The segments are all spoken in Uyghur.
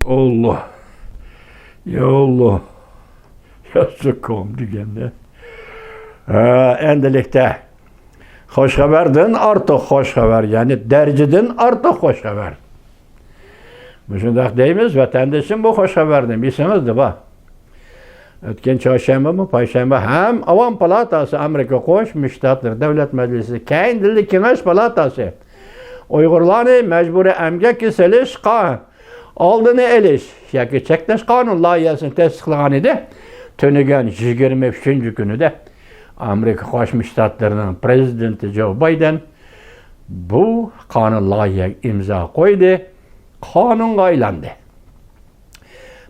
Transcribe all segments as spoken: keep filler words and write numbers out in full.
ئاللا، يا ئاللا، يا زۇكام دېگەندە. ھە، ئەمدىلىكتە خوش خەۋەردىن ئارتۇق خوش خەۋەر، يەنى دەرىجىدىن ئارتۇق خوش خەۋەر. مۇشۇنداق دەيمىز، ۋەتەندىشىم، بۇ خوش خەۋەرنى ئېسىڭىزدە بار. ئۆتكەن چارشەنبىمۇ، پايشەنبە ھەم ئاۋام پالاتاسى، ئامېرىكا قوشما شتاتلىرى دۆلەت مەجلىسى، كەينىدىن كېڭەش پالاتاسى ئۇيغۇرلارنى مەجبۇرىي ئەمگەككە سېلىشقا ئالدىنى ئېلىش ياكى چەكلەش قانۇن لايىھەسىنى تەستىقلىغان ئىدى. تۈنۈگۈن يىگىرمە ئۈچىنچى كۈنىدە ئامېرىكا قوشما شتاتلىرىنىڭ پرېزىدېنتى جو بايدېن بۇ قانۇن لايىھەگە ئىمزا قويدى، قانۇنغا ئايلاندى.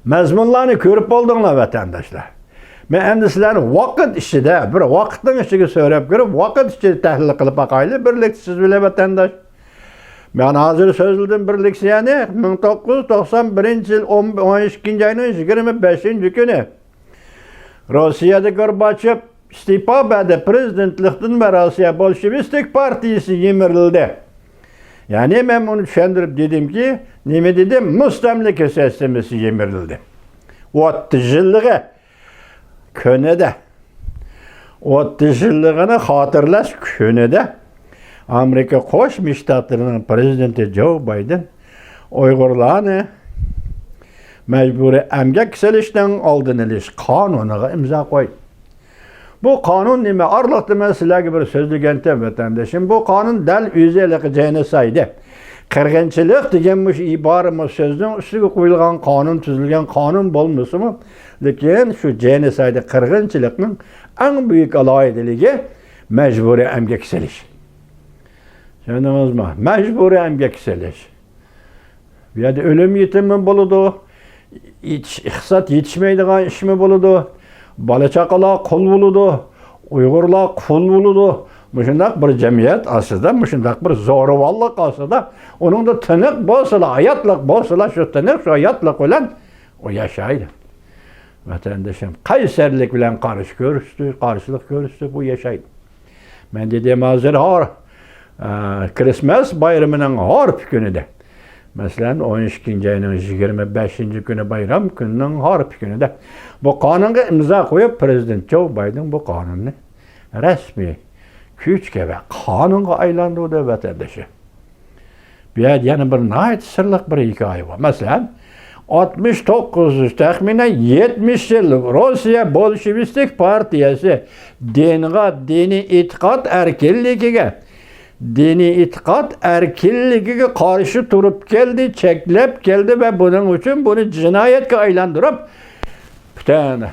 مەزمۇنلارنى كۆرۈپ بولدۇڭلار، ۋەتەنداشلار. مەن ئەمدى سىلەرنى ۋاقىت ئىچىدە، بىر ۋاقىتنىڭ ئىچىگە سۆرەپ كىرىپ، ۋاقىت ئىچىدە تەھلىل قىلىپ باقايلى، بىرلىكتە سىز بىلەن، ۋەتەنداش. مەن ھازىر سۆزلىدىم، بىرلىكتە، يەنى مىڭ توققۇز يۈز توقسان بىرىنچى يىل ئون، ئون ئىككىنچى ئاينىڭ يىگىرمە بەشىنچى كۈنى روسىيەدە گورباچېف ئىستېپا بەردى، پرېزىدېنتلىقتىن ۋە روسىيە بولشېۋىستىك پارتىيىسى يىمىرىلدى. يەنى مەن ئۇنى چۈشەندۈرۈپ دېدىمكى، نېمە دېدىم؟ مۇستەملىكە سىستېمىسى يىمىرىلدى. ئوتتۇز يىللىقى كۈنىدە، ئوتتۇز يىللىقىنى خاتىرىلەش كۈنىدە ئامېرىكا قوشما شتاتلىرىنىڭ پرېزىدېنتى جو بايدېن ئۇيغۇرلارنى مەجبۇرىي ئەمگەككە سېلىشنىڭ ئالدىنى ئېلىش قانۇنىغا ئىمزا قويدى. بۇ قانۇن نېمە؟ ئارىلىقتا مەن سىلەرگە بىر سۆزلىگەنتىم، ۋەتەندىشىم. بۇ قانۇن دەل ئۆزى ھېلىقى جېنوسايدى. قىرغىنچىلىق دېگەن مۇشۇ ئىبارە، مۇشۇ سۆزنىڭ ئۈستىگە قويۇلغان قانۇن، تۈزۈلگەن قانۇن بولمىسىمۇ، لېكىن شۇ جېنوسايدى، قىرغىنچىلىقنىڭ ئەڭ بۈيۈك ئالاھىدىلىكى مەجبۇرىي ئەمگەككە سېلىش. چۈشەندىڭىزمۇ؟ مەجبۇرىي ئەمگەككە سېلىش. بۇ يەردە ئۆلۈم يېتىمى بولىدۇ، يېتىش-، ئىقتىساد يېتىشمەيدىغان ئىشمۇ بولىدۇ، بالا-چاقىلار قۇل بولىدۇ، ئۇيغۇرلار قۇل بولىدۇ. مۇشۇنداق بىر جەمئىيەت ئاستىدا، مۇشۇنداق بىر زورىۋانلىق ئاستىدا، ئۇنىڭدا تىنىق بولسىلا، ھاياتلىق بولسىلا، شۇ تىنىق، شۇ ھاياتلىق بىلەن ئۇ ياشايدۇ. ۋەتەندىشىم، قەيسەرلىك بىلەن قارشى كۆرسىتىپ، قارشىلىق كۆرسىتىپ ئۇ ياشايدۇ. مەن دېدىم، ھازىر ھار-، ئە، كىرىسمەس بايرىمىنىڭ ھارپا كۈنىدە، مەسىلەن، ئون ئىككىنچى ئاينىڭ يىگىرمە بەشىنچى كۈنى، بايرام كۈنىنىڭ ھارپا كۈنىدە بۇ قانۇنغا ئىمزا قويۇپ، پرېزىدېنت جو بايدېن بۇ قانۇننى رەسمىي كۈچكە ۋە قانۇنغا ئايلاندۇردى، ۋەتەندىشى. بۇ يەردە يەنە بىر ناھايىتى سىرلىق بىر ھېكايە بار. مەسىلەن، ئاتمىش توققۇز، تەخمىنەن يەتمىش يىل روسىيە بولشېۋىستىك پارتىيەسى دىنغا، دىنىي ئېتىقاد ئەركىنلىكىگە، دىنىي ئېتىقاد ئەركىنلىكىگە قارشى تۇرۇپ كەلدى، چەكلەپ كەلدى ۋە بۇنىڭ ئۈچۈن بۇنى جىنايەتكە ئايلاندۇرۇپ، پۈتۈن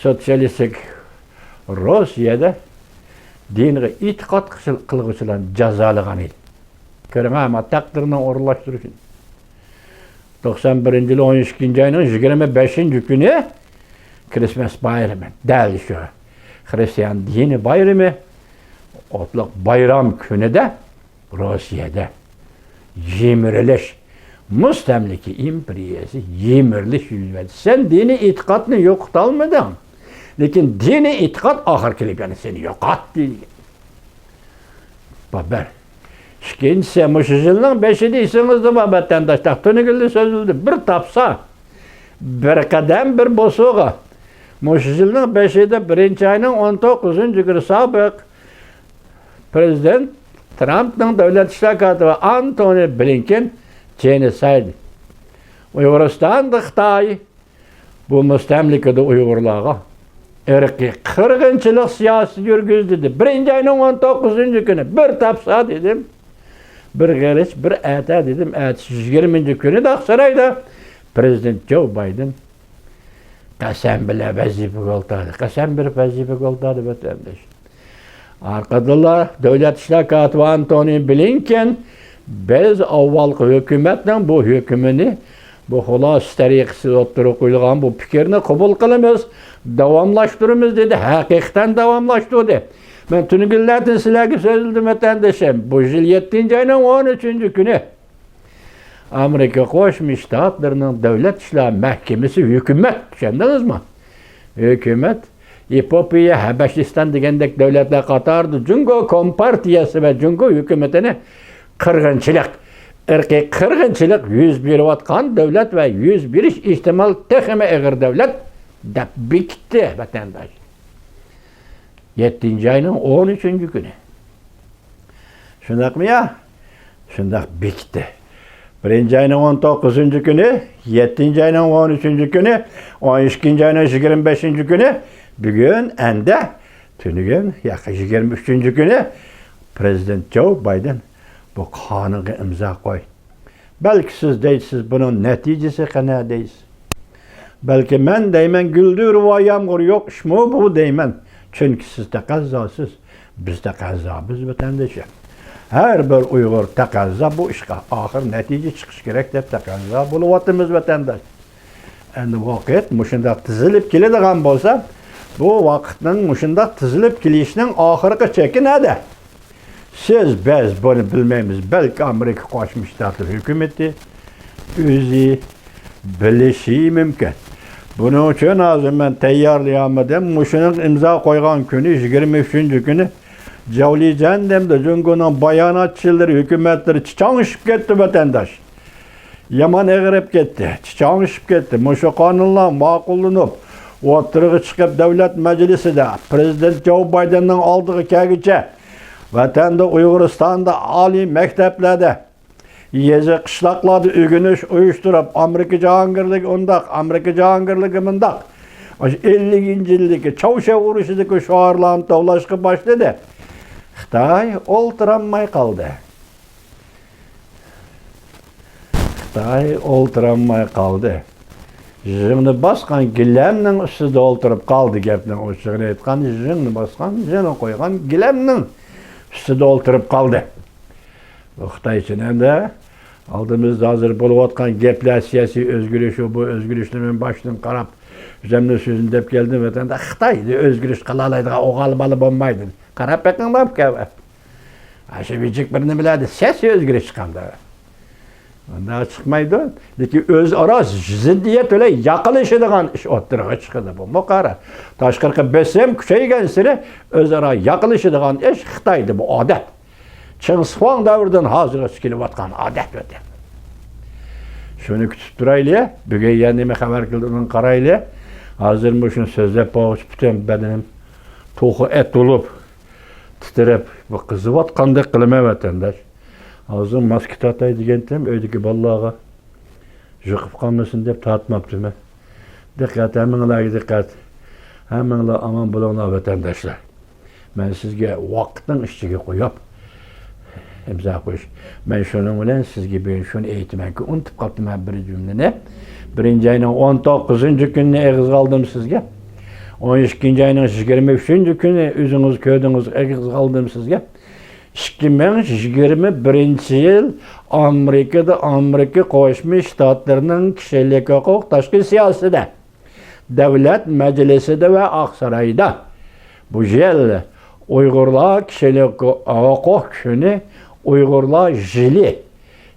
سوتسىيالىستىك روسىيەدە دىنغا ئېتىقاد قىلغۇچىلارنى جازالىغان ئىدى. كۆرۈڭ، ئەمما تەقدىرنىڭ ئورۇنلاشتۇرۇشىنى. توقسان بىرىنچى يىل ئون ئىككىنچى ئاينىڭ يىگىرمە بەشىنچى كۈنى كىرىسمەس بايرىمى. دەل شۇ خىرىستىيان دىنى بايرىمى، ئوتلۇق بايرام كۈنىدە روسىيەدە يىمىرىلىش، مۇستەملىكە ئىمپېرىيەسى يىمىرىلىش يۈز بەردى. سەن دىنىي ئېتىقادنى يوقىتالمىدىڭ، لېكىن دىنىي ئېتىقاد ئاخىرى كېلىپ يەنە سېنى يوقاتتى دېگەن. بۇ بىر. ئىككىنچىسى، مۇشۇ يىلنىڭ بېشىدا ئېسىڭىزدە بار، ۋەتەنداشلار، تۈنۈگۈنلا سۆزلىدى، بىر تاپسا، بىر قەدەم بىر بوسۇغا. مۇشۇ يىلنىڭ بېشىدا، بىرىنچى ئاينىڭ ئون توققۇزىنچى كۈنى سابىق پرېزىدېنت ترامپنىڭ دۆلەت ئىشلار كاتىپى ئانتونى بلىنكېن جېنوسايد، ئۇيغۇرىستاندا خىتاي، بۇ مۇستەملىكىدە ئۇيغۇرلارغا ئىرقىي قىرغىنچىلىق سىياسىتى يۈرگۈزدى دېدى. بىرىنچى ئاينىڭ ئون توققۇزىنچى كۈنى بىر تاپسا دېدىم. بىر غېرىچ، بىر ئەتە دېدىم. ئەتىسى يىگىرمىنچى كۈنى ئاقسارايدا پرېزىدېنت جو بايدېن قەسەم بىلەن ۋەزىپىگە ئولتۇردى. قەسەم بېرىپ ۋەزىپىگە ئولتۇردى، ۋەتەنداش. ئارقىدىنلا دۆلەت ئىشلار كاتىپى ئانتونى بلىنكېن، بىز ئاۋۋالقى ھۆكۈمەتنىڭ بۇ ھۆكمىنى، بۇ خۇلاسە تەرىقىسىدە ئوتتۇرىغا قويۇلغان بۇ پىكىرنى قوبۇل قىلىمىز، داۋاملاشتۇرىمىز دېدى. ھەقىقەتەن داۋاملاشتۇردى. مەن تۈنۈگۈنلەردىن سىلەرگە سۆزلىدىم، ۋەتەندىشىم. بۇ يىل يەتتىنچى ئاينىڭ ئون ئۈچىنچى كۈنى ئامېرىكا قوشما شتاتلىرىنىڭ دۆلەت ئىشلار مەھكىمىسى، ھۆكۈمەت، چۈشەندىڭىزمۇ؟ ھۆكۈمەت ئېپىئوپىيە، ھەبەشىستان دېگەندەك دۆلەتلەر قاتارىدا جۇڭگو كومپارتىيەسى ۋە جۇڭگو ھۆكۈمىتىنى قىرغىنچىلىق، ئىرقىي قىرغىنچىلىق يۈز بېرىۋاتقان دۆلەت ۋە يۈز بېرىش ئېھتىمال تېخىمۇ ئېغىر دۆلەت دەپ بېكىتتى، ۋەتەنداش. يەتتىنچى ئاينىڭ ئون ئۈچىنچى كۈنى. شۇنداقمۇ يا؟ شۇنداق بېكىتتى. بىرىنچى ئاينىڭ ئون توققۇزىنچى كۈنى، يەتتىنچى ئاينىڭ ئون ئۈچىنچى كۈنى، ئون ئىككىنچى ئاينىڭ يىگىرمە بەشىنچى كۈنى، بۈگۈن ئەندە تۈنۈگۈن ياكى يىگىرمە ئۈچىنچى كۈنى پرېزىدېنت جو بايدېن بۇ قانۇنغا ئىمزا قوي. بەلكى سىز دەيسىز، بۇنىڭ نەتىجىسى قەنە دەيسىز. بەلكى مەن دەيمەن، گۈلدۈرۋا يامغۇر يوق ئىشمۇ بۇ دەيمەن. چۈنكى سىز تەقەززاسىز، بىز تەقەززابىز، ۋەتەندىشىم. ھەر بىر ئۇيغۇر تەقەززا بۇ ئىشقا، ئاخىر نەتىجە چىقىشى كېرەك دەپ تەقەززا بولۇۋاتىمىز، ۋەتەنداش. ئەمدى ۋاقىت مۇشۇنداق تىزىلىپ كېلىدىغان بولسا، بۇ ۋاقىتنىڭ مۇشۇنداق تىزىلىپ كېلىشىنىڭ ئاخىرقى چېكى نەدە؟ سىز، بىز بۇنى بىلمەيمىز. بەلكى ئامېرىكا قوشما شتاتلىرى ھۆكۈمىتى ئۆزى بىلىشى مۇمكىن. بۇنىڭ ئۈچۈن ھازىر مەن تەييارلىيالمىدىم. مۇشۇنىڭ ئىمزا قويغان كۈنى، يىگىرمە ئۈچىنچى كۈنى جاۋلىجيەن دەمدە جۇڭگونىڭ باياناتچىلىرى، ھۆكۈمەتلىرى چىچاڭشىپ كەتتى، ۋەتەنداش. يامان ئېغىرىپ كەتتى، چىچاڭشىپ كەتتى. مۇشۇ قانۇنلار ماقۇللىنىپ، ئوتتۇرىغا چىقىپ، دۆلەت مەجلىسىدە پرېزىدېنت جو بايدېننىڭ ئالدىغا كەلگۈچە، ۋەتەندە، ئۇيغۇرىستاندا، ئالىي مەكتەپلەردە، يېزا، قىشلاقلاردا ئۆگىنىش ئۇيۇشتۇرۇپ، ئامېرىكا جاھانگىرلىكى ئۇنداق، ئامېرىكا جاھانگىرلىكى مۇنداق، ئاشۇ ئەللىكىنچى يىلدىكى چاۋشيەن ئۇرۇشىدىكى شوئارلارنى توۋلاشقا باشلىدى. خىتاي ئولتۇرالماي قالدى. خىتاي ئولتۇرالماي قالدى. زىڭنى باسقان گىلەمنىڭ ئۈستىدە ئولتۇرۇپ قالدى. گەپنىڭ ئوچۇقىنى ئېيتقان، زىڭنى باسقان، زىڭنى قويغان گىلەمنىڭ ئۈستىدە ئولتۇرۇپ قالدى. بۇ خىتاي ئۈچۈن ئەمدى ئالدىمىزدا ھازىر بولۇۋاتقان گەپلەر، سىياسىي ئۆزگىرىش، بۇ ئۆزگىرىشنى مەن باشتىن قاراپ، ئۆزۈمنىڭ سۆزىنى دەپ كەلدىم. ۋەتەندە خىتايدا ئۆزگىرىش قىلالايدىغان ئوغال بالا بولمايدۇ. قاراپ بېقىڭلار بۇ گەپكە. ئاشۇ ۋىجىك بىر نېمىلەردە سىياسىي ئۆزگىرىش چىقامدۇ؟ ئۇنداق چىقمايدۇ. لېكىن ئۆزئارا زىددىيەت بىلەن ياقىلىشىدىغان ئىش ئوتتۇرىغا چىقىدۇ. بۇمۇ قارا. تاشقىرىقى بېسىم كۈچەيگەنسېرى ئۆزئارا ياقىلىشىدىغان ئىش خىتايدا بۇ ئادەت. چىڭ شىخۇاڭ دەۋرىدىن ھازىرغىچە كېلىۋاتقان ئادەت ئۆتە. شۇنى كۈتۈپ تۇرايلى. بۈگۈن يەنە نېمە خەۋەر كېلىدۇ، ئۇنى قارايلى. ھازىر مۇشۇنى سۆزلەپ بولغۇچە پۈتۈن بەدىنىم توخۇ ئەت بولۇپ، تىترەپ، بۇ قىزىۋاتقاندەك قىلىمەن، ۋەتەنداش. ھازىر ماسكا تارتاي دېگەنتىم، ئۆيدىكى بالىلارغا يۇقۇپ قالمىسۇن دەپ تارتماپتىمەن. دىققەت، ھەممىڭلارغا دىققەت. ھەممىڭلار ئامان بولۇڭلار، ۋەتەنداشلار. مەن سىزگە ۋاقىتنىڭ ئىچىگە قويۇپ ئىمزا قويۇش. مەن شۇنىڭ بىلەن سىزگە بۈگۈن شۇنى ئېيتىمەنكى، ئۇنتۇپ قاپتىمەن بىر جۈملىنى. بىرىنچى ئاينىڭ ئون توققۇزىنچى كۈنىنى ئېغىزغا ئالدىم سىزگە. ئون ئىككىنچى ئاينىڭ يىگىرمە ئۈچىنچى كۈنى ئۆزىڭىز كۆردىڭىز، ئېغىزغا ئالدىم سىزگە. ئىككى مىڭ يىگىرمە بىرىنچى يىل ئامېرىكىدا، ئامېرىكا قوشما شتاتلىرىنىڭ كىشىلىك ھوقۇق تاشقى سىياسىتىدە، دۆلەت مەجلىسىدە ۋە ئاقسارايدا بۇ يىل ئۇيغۇرلار كىشىلىك ھوقۇق كۈنى، ئۇيغۇرلار يىلى،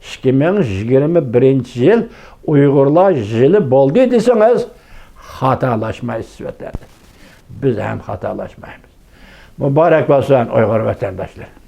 ئىككى مىڭ يىگىرمە بىرىنچى يىل ئۇيغۇرلار يىلى بولدى دېسىڭىز، خاتالاشمايسىز، ۋەتەندە. بىز ھەم خاتالاشمايمىز. مۇبارەك بولسۇن، ئۇيغۇر ۋەتەنداشلىرى.